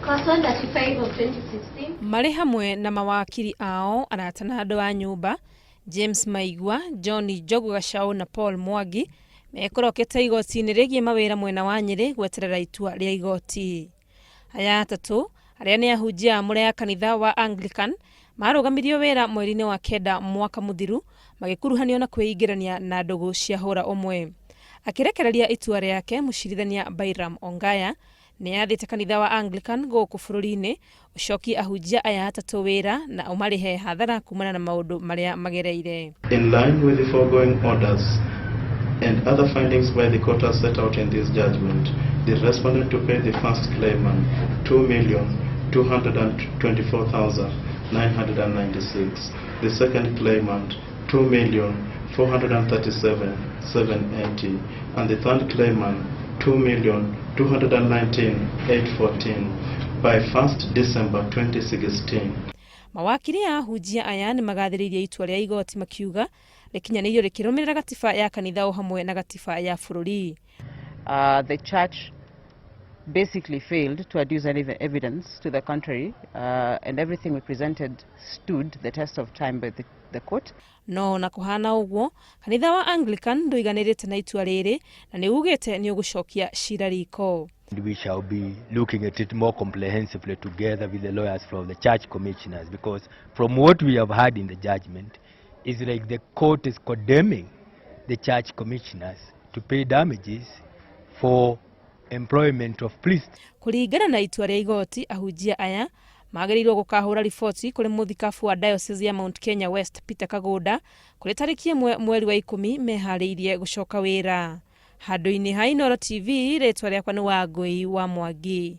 Cause 135 of 2016. Marĩ hamwe na mawakiri ao, arata na andũ a nyũmba, James Maigua, John Njogu Gachau na Paul Mwangi, mekorokete igoti-inĩ rĩgiĩ mawĩra mwena wa Nyĩrĩ gweterera itua rĩa igoti. Aya atatũ, arĩa nĩ ahunjia amũre a kanitha wa Anglican, marũgamirio wĩra mweri-inĩ wa kenda mwaka mũthiru magĩkuruhanio na kwĩingĩrania na ndũgũ cia hũra ũmwe. Akĩrekereria itua rĩake, mũcirithania Bairam Ongaya nĩ athĩte kanitha wa Anglican gũkũ bũrũri-inĩ ũcokie ahunjia aya atatũ wĩra na ũmarĩhe hathara kumana na maũndũ marĩa magereire. In line with the foregoing orders and other findings by the court as set out in this judgment, the respondent to pay the first claimant 2,224,996, the second claimant 2,437,780, and the third claimant 2,219,814 by 1st December 2016. Mawakiri a ahunjia aya nĩ magathĩrĩirie itua rĩa igoti makiuga rĩkinyanĩirio rĩkĩrũmĩrĩra gatiba ya kanitha o hamwe na gatiba ya bũrũri. The church basically failed to adduce any evidence to the contrary, and everything we presented stood the test of time by the court. No ona kũhana ũguo, kanitha wa Anglican ndũiganĩrĩte na itua rĩrĩ na nĩ ugĩte nĩ ũgũcokia cira riko. We shall be looking at it more comprehensively together with the lawyers from the church commissioners, because from what we have heard in the judgment is like the court is condemning the church commissioners to pay damages for employment of priests. Kũringana na itua rĩa igoti, ahunjia aya magĩrĩirwo gũkahũra riboti kũrĩ mũthikabu wa Diocese ya Mount Kenya West Peter Kagũnda kũrĩ tarĩki 1 mweri wa 10 meharĩirie gũcoka wĩra. Handũ-inĩ ha Inooro TV, rĩtwa rĩakwa nĩ Wangũi wa Mwangi.